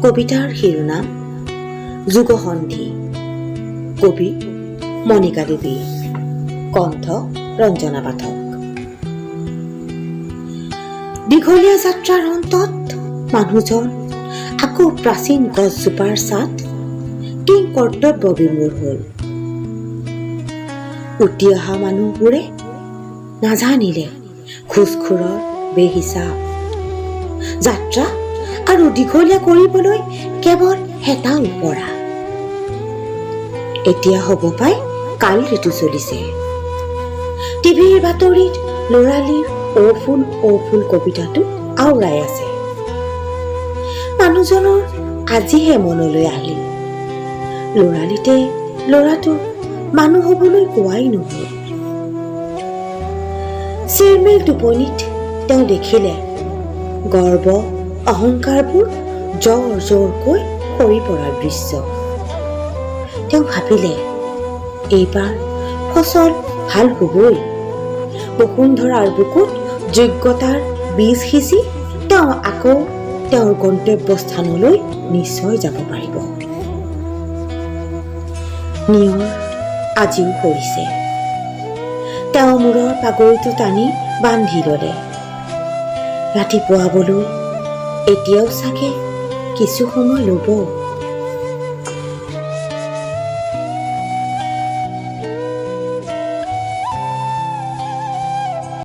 কবিতাৰ শিৰোনাম যুগসন্ধি। কবি মণিকা দেৱী, কণ্ঠ ৰঞ্জনা পাঠক। দীঘলীয়া যাত্ৰাৰ অন্তত মানুহজন আকৌ প্ৰাচীন গছজোপাৰ ছাঁত কিংকৰ্তব্যবিমূঢ় হ'ল। উটি অহা মানুহবোৰে নাজানিলে ঘোচখোৰৰ বেহিচাপ। যাত্ৰা আৰু দীঘলীয়া কৰিবলৈ কেৱল হেতা ওপৰা। এতিয়া হ'ব পাই কাল ঋতু চলিছে। টিভিৰ বাতৰিত ল'ৰালিৰ "অ' ফুল, অ' ফুল" কবিতাটো আওৰাই আছে। মানুহজনৰ আজিহে মনলৈ আহিল, ল'ৰালিতে ল'ৰাটোক মানুহ হ'বলৈ কোৱাই নহ'ল। চিৰমিল টোপনিত তেওঁ দেখিলে গৰ্ব অহংকাৰবোৰ জৰ জৰকৈ সৰি পৰাৰ দৃশ্য। তেওঁ ভাবিলে, এইবাৰ ফচল ভাল হ'বই। বসুন্ধৰাৰ বুকুত যোগ্যতাৰ বীজ সিঁচি তেওঁ আকৌ তেওঁৰ গন্তব্যস্থানলৈ নিশ্চয় যাব পাৰিব। নিয়ৰ আজিও সৰিছে। তেওঁ মূৰৰ পাগুৰিটো টানি বান্ধি ল'লে। ৰাতিপুৱাবলৈ এতিয়াও চাগে কিছু সময় ল'ব।